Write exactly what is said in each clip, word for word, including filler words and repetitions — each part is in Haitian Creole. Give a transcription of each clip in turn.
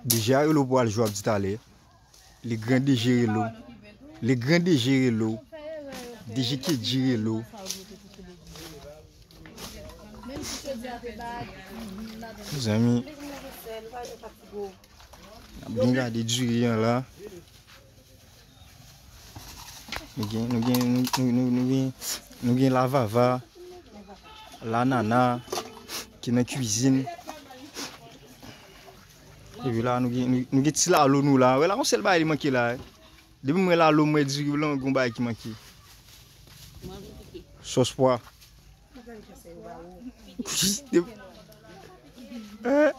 D J a rele w pou al jwe, w ap di talè. Le grand D J rele w. Le grand D J rele w. D J Kedji rele w. Mezanmi. N ap byen gade diri an la. Nou gen, nou gen, nou, nou, nou, nou gen, nou gen lavava, lanana, ki nan kwizin. Epi la, nou gen, nou, nou gen ti lalo nou la. Wè la, yon sèl bagay li manke la. Depi mwen lalo, mwen diri blan, gon bagay ki manke. Sòs pwa. Eh.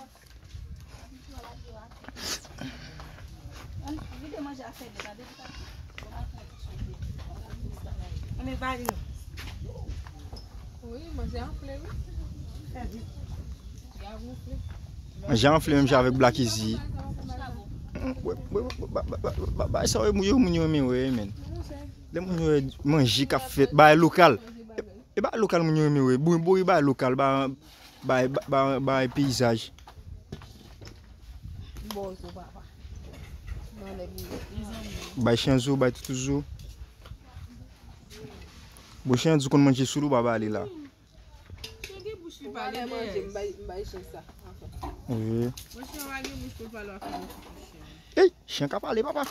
Manje anfle menm jan avèk Black Easy. Bagay sa yo moun yo renmen wè, men. Lè moun yo wè manje k ap fèt, bagay lokal. E bagay lokal moun yo renmen wè. Bon, bon, e bagay lokal, bagay, bagay, bagay, bagay peyizaj. Bay chen zo, bay toutou zo. Bon, chen di konn manje sou li, w pa pale la. Chen gen bouch li pale dèyè. Wi. Bon, chen pa gen bouch pou l pale, w ap fè bouch pou chen. Ey, chen ka pale, papa.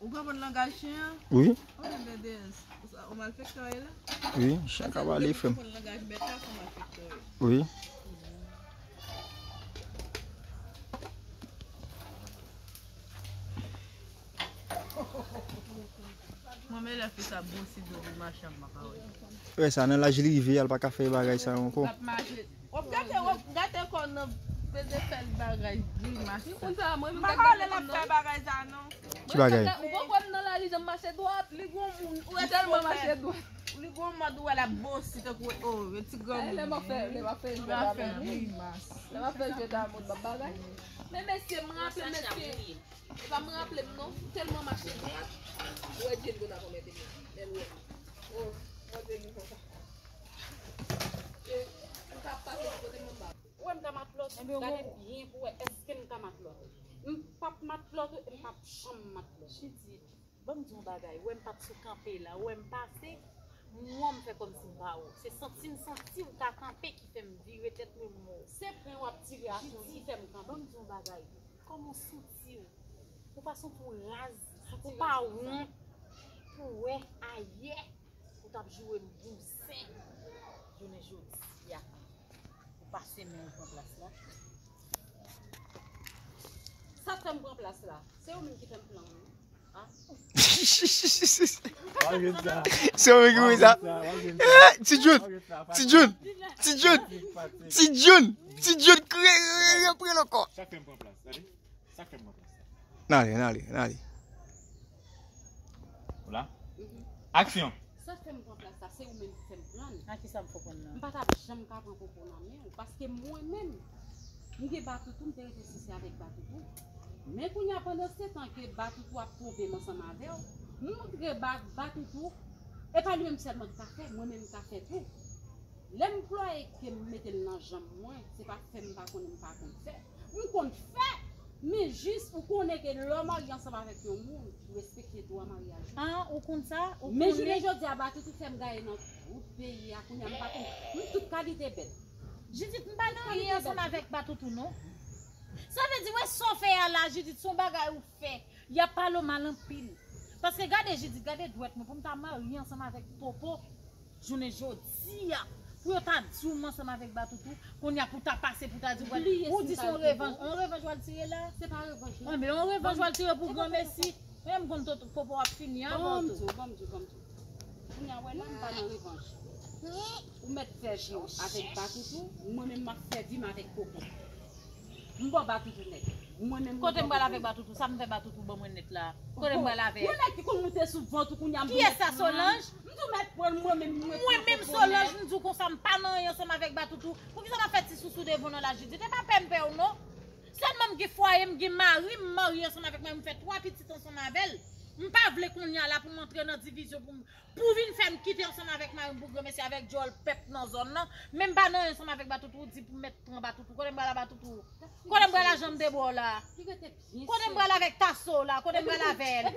Ou konprann langaj chen an? Wi. Oh, men dèyè, ou malfektè w ye la? Wi, chen ka pale, frè m. Ou konprann langaj bèt la, se malfektè w ye. Wi. Mwen, men lè fi sa bwosi do li mache, m pa ka wè. Wè sa, nan laj li rive a, l pa ka fè bagay sa yo ankò. L ap mache. W ap gate, w ap gate kò w nan bezwen fè l bagay grimas. M pa ka wè l ap fè bagay sa non. Ki bagay? Ou konprann nan lari jan m mache dwat, li gon moun, ou tèlman mache dwat. Li gon mòd ou wè l ap bwosi tankou, oh, yon ti granmoun. Lè m ap fè, lè m ap fè jwèt avè l. Lè m ap fè jwèt avè l, m ap bagay. Men mesye, m raple mesye. E pa m raple m non, tèlman mache dwat. Ou wè Dye l konn ap anmède m. Lè l wè m. Oh, Bondye li konsa. E, m t ap pase sou kote m anba. Ou wè m ka matlòt? Gade byen pou wè èske m ka matlòt. M p ap matlòt wi, e m p ap janm matlòt. Jidit, ban m di yon bagay. Ou wè m pa t sou kanpe la, ou wè m pase, m wè w, m fè kòmsi m pa wè w. Se santi m santi w ka kanpe ki fè m vire tèt mwen m wè w. Se pen w ap tire a tou ki fè m kanpe. Ban m di yon bagay. Kòman w santi w? Ou pa santi w raz? Ou pa wont pou wè ayè ou t ap joure m bouzen jounen jodi a? Ou pase men w pran plas la. Sa k fè m pran plas la, se ou menm ki fè m pran w, non? Se ou menm ki fè sa. Eh, Ti Jun, Ti Jun, Ti Jun, Ti Jun, Ti Jun, kriye, kriye, kriye, kriye ankò. Sa k fè m pran plas, gade. Sa k fè m pran plas la. N ale, n ale, n ale. Ou la? Aksyon. Sa k fè m pran plas la, se ou menm ki fè m pran l. A kisa m fè w pran l nan? M pa t ap janm ka pran popo nan men w, paske mwen menm, m gen Batoutou, m te rete sise avèk Batoutou. Men kounye a, pandan se tan ke Batoutou ap twonpe m ansanm avè w, m montre Ba-, Batoutou, e pa li menm sèlman ki ka fè, mwen menm m ka fè tou. Lè m plwaye ke m mete l nan janm mwen, se pa fè m pa konnen m pa konn fè. M konn fè, men jis ou konnen ke lè w marye ansanm avèk yon moun, ou respekte dwa maryaj ou. Ah, ou konn sa? Ou konnen? Men jounen jodi a, Batoutou fè m gaye nan tout peyi a, kounye a m pa konn, m tout kalite bèt. Jidit, m pa nan anyen ansanm avèk Batoutou, non. Sa vle di, wè sa w fè a la, Jidit, se yon bagay ou fè. Y ap pale w mal anpil. Paske gade Jidit, gade dwèt mwen, pou m ta marye ansanm avèk Popo, jounen jodi a, pou yo ta di w m ansanm avèk Batoutou, kounye a pou ta pase, pou ta di w, ou di se yon revanj, yon revanj w al tire la? Se pa revanj, non. Anben, yon revanj w al tire pou granmesi. Men m konn tout Popo ap fini avan tou. Ban m di w, ban m di w, ban m di w. Kounye a, wè la, m pa nan revanj. Ou mèt fè vi w avèk Batoutou, mwen menm m ap fè vi m avèk Popo. M ba w Batoutou nèt. Mwen menm. Kote m pral avèk Batoutou? Sa m fè Batoutou ban mwen nèt la? Kote m pral avè l? Yon nèg ki konn moute sou vant ou kounye a m. Kiyès sa, Solanj? M tou mèt pran l mwen menm, mwen. Mwen menm Solanj, m di w konsa m pa nan anyen ansanm avèk Batoutou. Poukisa w ap fè ti sousou devan w nan la Jidit? E pa pè m pè w non. Sèlman m gen fwaye, m gen mari, m marye ansanm avèk mwen, m fè twa pitit ansanm avè l. M pa vle kounye a la pou m antre nan divizyon pou m, pou vin fè m kite ansanm avèk mari m pou granmesi avèk djòl pèp nan zòn nan. Men m pa nan ansanm avèk Batoutou, ou di pou m mèt pran Batoutou. Kote m pral a Batoutou? Kote m pral a janm de bò la? Kote m pral avèk Taso la? Kote m pral avè l?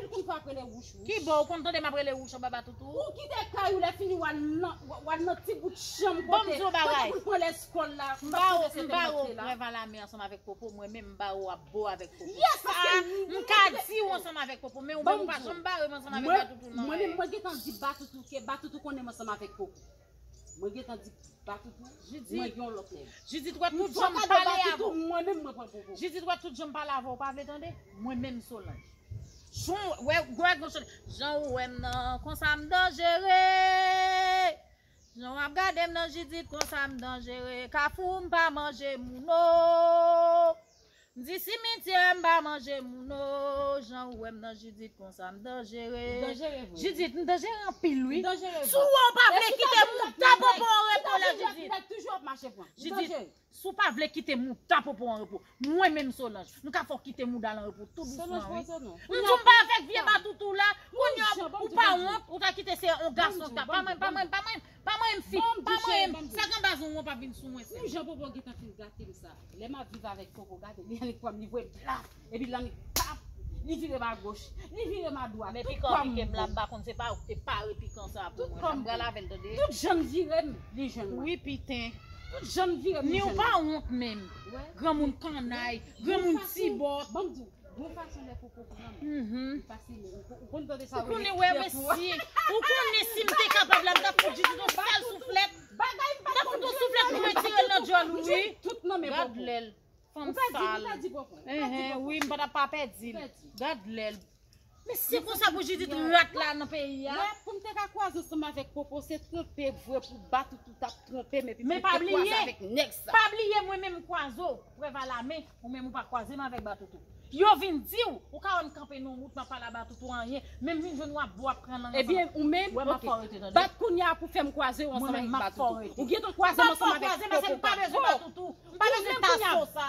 Ki bò ou konn tande m ap rele wouch anba Batoutou? Ou kite kay ou lè fini w al nan, w al nan ti bout chanm kote, kote pou l pran lèskòl la. M ba w, m ba w prèv a lame ansanm avèk Popo, mwen menm m ba w ap bo avèk Popo. Sa, m ka di w ansanm avèk Popo, men ou menm ou pa janm bare m ansanm avèk Batoutou non. Mwen menm mwen gentan di Batoutou ke Batoutou konnen m ansanm avèk Popo. Mwen gentan di Batoutou, mwen gen yon lòt nèg. Jidit wè tout jan m pale avè w. Mwen menm mwen pran Popo. Jidit wè tout jan m pale avè w, ou pa vle tande? Mwen menm Solanj. Jan w wè, wè gon Solanj. Jan ou wè m nan, konsa m danjere. Jan w ap gade m nan Jidit konsa m danjere. Kafou m pa manje moun o. M di simityè m pa manje moun o. Jan ou wè m nan Jidit konsa m danjere. Jidit, m danjere anpil wi. Si w wè w pa vle kite mouda Popo an repo la Jidit. Jidit, si w pa vle kite mouda Popo an repo, mwen menm Solanj, m ka fè w kite mouda l an repo tou dousman wi. M di w m pa avèk vye Batoutou la, kounye a ou pa wont, ou ta kite se yon gason ki ta, pa mwen, pa mwen, pa mwen. Pa manyen m fi, pa manyen m. Sa k anba zong ou an pa vin sou mwen sèl. Yon jan Popo gentan fin gate m sa. Lè m ap viv avèk Popo, gade, li annik pran m, li voye m plap. Epi l annik pap, li vire m agoch, li vire m adwat. Men pikan pike m la, m pa konn se pa ou ki te pare pikan sa pou mwen. M pral avè l tande. Tout jan m vire m, li jwenn mwen. Wi piten. Tout jan m vire m, li jwenn mwen. Ni w pa wont menm. Granmoun kannay, granmoun tibòt. Bon fason lè Popo pran m. Li pase men. Ou konn tande sa. Ou konnen wè mesye. Ou konnen si m te kapab la m t ap fout Jidit yon sèl souflèt. M t ap fout yon souflèt pou retire l nan djòl ou wi. Gad lè l. Fanm sal. Enhen, wi, m pa t ap pa pèdi l. Gad lè l. Men se konsa pou Jidit rat la nan peyi a. Pou m te ka kwaze ansanm avèk Popo, se twonpe vre pou Batoutou t ap twonpe m epi pou m te kwaze avèk nèg sa. Pa bliye mwen menm m kwaze w, prèv a lame, ou menm ou pa kwaze m avèk Batoutou. Yo vin di w, ou ka wè m kanpe nan wout, m ap pale a Batoutou anyen, men m vin jwenn w ap bo ap pran lang ansanm. Ebyen, ou menm, oke. Bat kounye a pou fè m kwaze w ansanm avèk Batoutou. Ou gentan kwaze m ansanm avèk Popo. M pa bezwen Batoutou. M pa bezwen taso sa.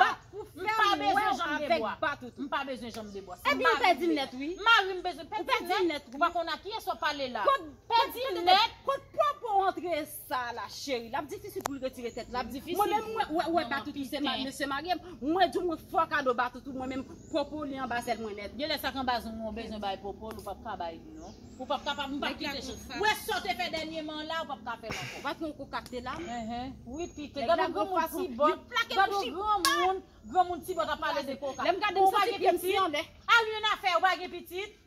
M pa bezwen janm de bwa. M pa bezwen janm de bwa. Ebyen, ou pèdi l nèt, wi. Mari m bezwen pèdi l nèt. Ou pa konn a kiyès w ap pale la. Pèdi l nèt. Kot Popo antre sa la, cheri? L ap difisil pou l retire tèt li. L ap difisil. Mwen menm, mwen, wè, wè, Batoutou se mesye mari m. Mwen di w, mwen fè w kado Batoutou, mwen menm, Popo li anba zèl mwen nèt. Genlè sa k anba zong ou bezwen bay Popo l, ou p ap ka bay li, non. Ou p ap kapab, m p ap kite chans. Ou wè sa w te fè dènyèman la, ou p ap ka fè l ankò. Ou pa t wè kokak te la? Enhen. Wi, pike. Gad yon granmoun tibòt. Gad yon granmoun, granmoun tibòt ap pale de kokak. Lè m gade m santi ke m fè anlè. Aryen afè, ou pa gen pitit?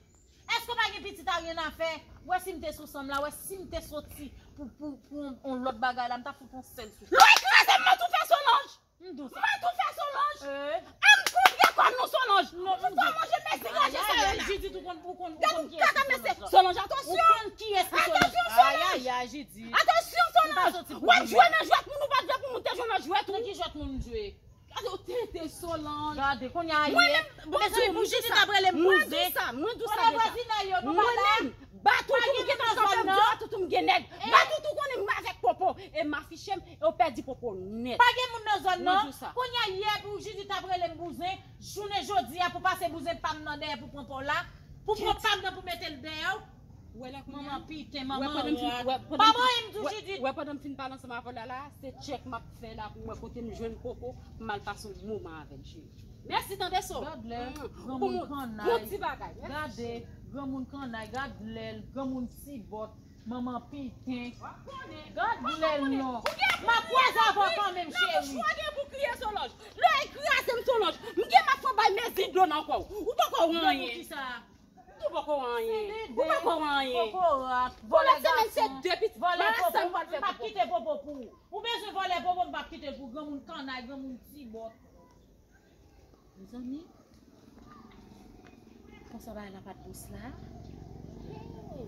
Èske w pa gen pitit aryen afè? Wè si m te sou sanm la, wè si m te soti pou, pou, pou yon, yon lòt bagay la, m t ap fout yon sèl souflèt. Lè w kraze m, m tou fè Solanj! M dous. M tou fè Solanj. An m kontre kò nou Solanj. Ou fè manje mezi manje sa yo la. Jidit, ou konn, ou konn, ou konn kiyès ki Solanj la. Solanj, atansyon. Ou konn kiyès ki Solanj. Atansyon Solanj. Ayayay, Jidit. Atansyon Solanj. Ou ap jwe nan jwèt moun, ou pa t jwe pou moun te jwe nan jwèt ou. Nan ki jwèt moun m jwe? Gade, ou tenten Solanj. Gade, kounye a ye. Mezanmi, pou Jidit ap rele m bouzen. Mwen di sa, mwen di sa deja. Konnen vwazinay yo, nou pa la. Mwen menm, Batoutou m gentan chante m di Batoutou m gen nèg. Batoutou konnen m avèk Popo. E m afiche m, e w pèdi Popo nèt. Pa gen moun nan zòn nan. Kounye a yè pou Jidit ap rele m bouzen. Jounen jodi a pou pase bouzen pa m nan dèyè pou pran pa w la. Pou pran pa m nan pou mete l dèyè w. Manman piten, manman rat. Pa manyen m tou Jidit. Wè pandan m fin pale ansanm avè w la la, se tchèk m ap fè la pou m wè kote m jwenn Popo pou m al pase yon moman avè l cheri. Mèsi tande so. Gad lè granmoun kannay. Bon ti bagay. Gade granmoun kannay, gad lè l, granmoun tibòt, manman piten. Gad lè l non. M ap kwaze avè w kanmenm cheri. Ou gen pou kriye Solanj. Lè w kraze m Solanj, m gen m ap fè w bay mezi dlo nan kò w. Ou poko wè anyen. Ou poko wè anyen. Ou poko wè anyen. Kokorat, vòlè gason, vòlè Popo, m p ap kite Popo pou ou. Ou bezwen vòlè Popo, m p ap kite l pou granmoun kannay, granmoun tibòt. Mezanmi, konsa bagay la pa t dous la. Hey!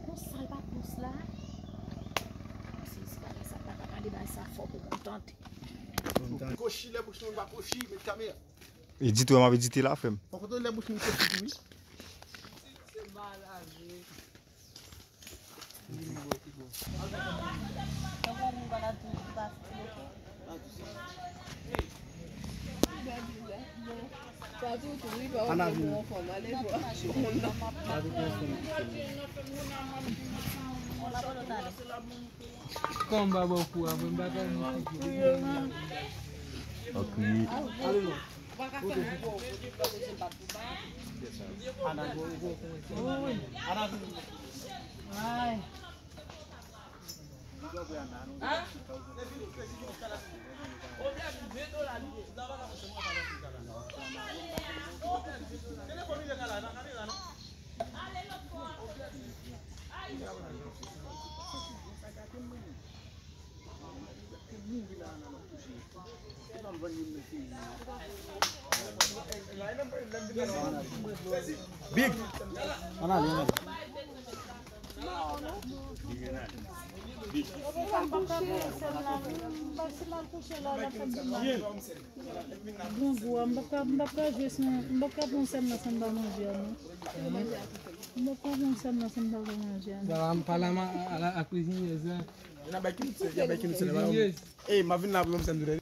Konsa l pa t dous la. Mesye, si bagay sa pa ka pale, bagay sa fò pou kontan. Kochi, lè bouch moun pa kochi, met kamera. Edite, w ap edite la, frè m. Ou kontan lè bouch moun kochi tou, wi. Se malade. Ana vini. Kòm ba bò kou a, mwen pa ka di. Ok. Ale non. Ana vini. Big. Ann ale, ann ale. Bon, gwo, m p ap ka, m p ap ka jwe san, m p ap ka pran sèm nan san m pa manje a, non. M p ap ka pran sèm nan san m pa manje a, non. Pale a, a, a, a kwizinyèz la. N a bay ki nou sèl, n a bay ki nou sèl. Kwizinyèz. Ey, m ap vin la pou m sèl.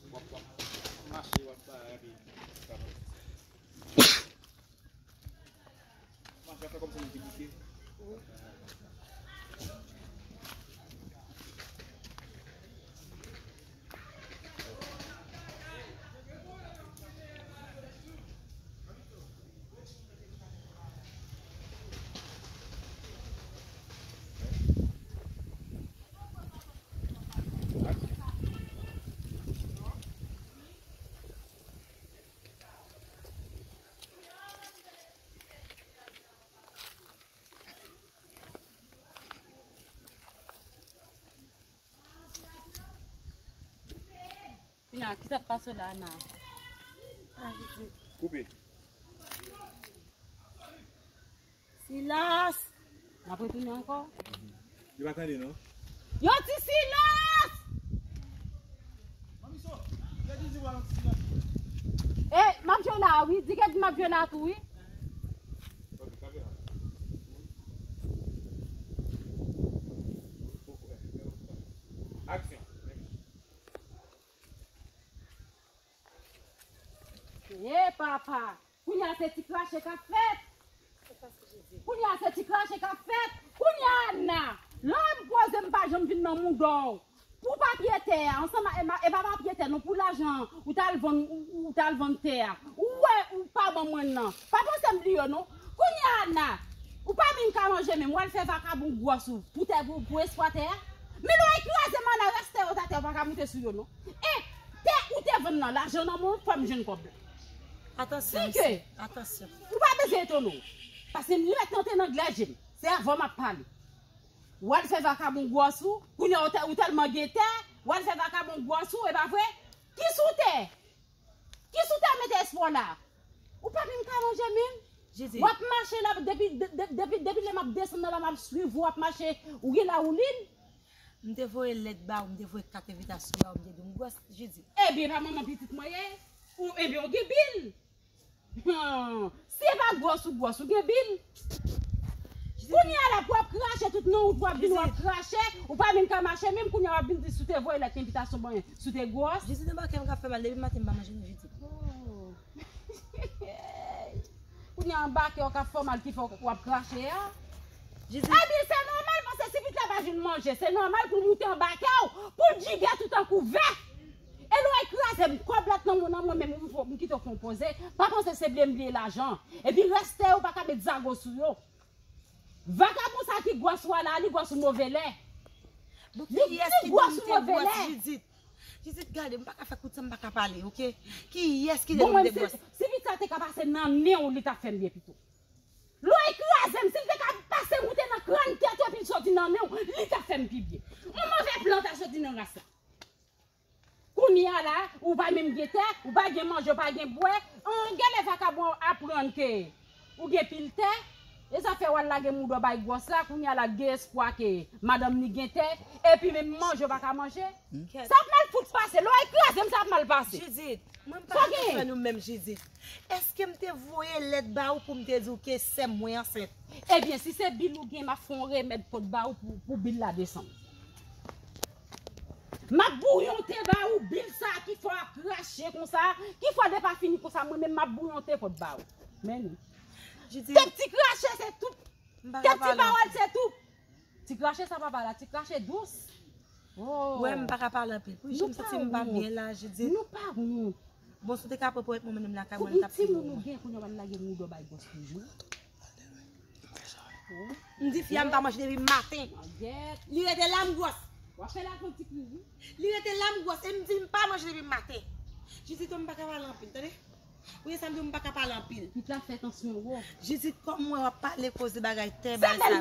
Kounya, ki sa k pase la, Ana? Koupe. Silas! N ap retounen ankò. Yo pa tande, non? Yo di silans! Eh, m ap jwe la, wi. Di ke di m ap jwe la tou, wi. Aksyon. Eh, papa! Kounya se ti krache k ap fèt. Kounya se ti krache k ap fèt. Kounya Ana, lè w wè m poze m pa janm vin nan mouda w. Pou papye tè a, ansanm a, e pa papye tè non, pou lajan an, ou t al vann, ou, ou t al vann tè a. Ou wè, ou pa ban mwen nan. Pa panse m bliye w non. Kounya Ana, ou pa menm ka manje menm, w al fè vakabon gwòs ou pou tè, pou, pou espwa tè a. Men lè w wè kraze m Ana, rès tè yo t atè, ou pa ka moute sou yo non. E tè ou te vann nan, lajan nan men w, fò m jwenn kòb la. Atansyon, mesye. Atansyon. Ou pa bezwen etone w. Paske m lè tante nan glè je m. Se avè w m ap pale. W al fè vakabon gwòs ou, kounya ou tè-, ou tèlman gen tè, w al fè vakabon gwòs ou, e pa vre? Ki sou tè? Ki sou tè mete espwa w la? Ou pa menm ka manje menm? Jezi. W ap mache la, depi, de-, de-, depi, depi lè m ap desann nan la, m ap swiv ou, w ap mache, ou gen lawouline? M te voye lèt ba ou, m te voye kat envitasyon ba ou, m te di w m gwòs, Jezi. Ebyen, pa manman pitit mwen ye? Ou, ebyen, ou gen bil. Hmm. Si e pa gwòs ou gwòs, ou gen bil. Kounya la pou w ap krache tout nan wout, w ap vin, w ap krache, ou pa menm ka mache menm, kounya w ap vin di si w te voye lèt envitasyon ban mwen, si w te gwòs. Jezi, nan bakè m ka fè mal, depi maten m pa manje non, Jezi. Oh. Kounya anba kè w ka fè w mal ki fè w ap krache a. Jezi. Ebyen, se nòmal, paske si pitit la pa jwenn manje, se nòmal pou l moute anba kè w, pou l jigè tout an kouvè. E lè w wè kraze m, kòb la t nan men w, nan mwen menm, m fò, m kite w fè yon poze. Pa panse se bliye m bliye lajan. Epi rès tè yo pa ka met zago sou yo. Vakabon sa ki gwòs ou a la, li gwòs ou move lè. Bon, kiyès ki di m te gwòs, Judith? Judith, gade, m pa ka fè kout sa, m pa ka pale, oke? Kiyès ki di m te gwòs? Si pitit sa te ka pase nan nen w, li t ap fè m byen pito. Lè w wè kraze m, si l te ka pase moute nan kràn tèt ou epi l soti nan nen w, li t ap fè m pi byen. Yon move plant a soti nan ras la. Kounye a la, ou pa menm gen tè, ou pa gen manje, ou pa gen bwè. An, gen lè vakabon aprann ke ou gen pil tè, e sa fè w al lage mouda w bay gwòs la, kounye a la gen espwa ke madanm li gen tè, epi menm manje w pa ka manje. Sa ap mal fout pase, lè w wè kraze m, sa ap mal pase. Judith, mwen m pa ka konprann ou menm, Judith. Èske m te voye lèt ba ou pou m te di w ke sè m mwen ansent? Ebyen, si se bil ou gen, m ap fè yon remèd pot ba ou pou, pou bil la desann. M ap bouyon te ba ou, bil sa ki fè w ap krache konsa, ki fè w depafini konsa, mwen menm m ap bouyon te pot ba ou. Men li. Jidit, kèk ti krache se tout. Kèk ti pawòl se tout. Ti krache sa papa la, ti krache dous. Oh. Wè, m pa ka pale anpil. Pou jan m santi m pa byen la, Jidit. Nou pa wont. Bon, si w te ka pran pou mwen menm lakay mwen, m t ap fini. Pou timoun ou gen kounye a, w al lage moudò bay gwòs li, wi. M di fi a m pa manje depi maten. Li rete la m gwòs. W ap fè l al pran ti kri, wi. Li rete la m gwòs e m di m pa manje depi maten. Jidit, m pa ka pale anpil, tande? Ou ye sa m di w, m pa ka pale anpil. Li t ap fè tansyon wo. Jidit, kòm mwen w ap pale koze bagay tè bagay sa yo.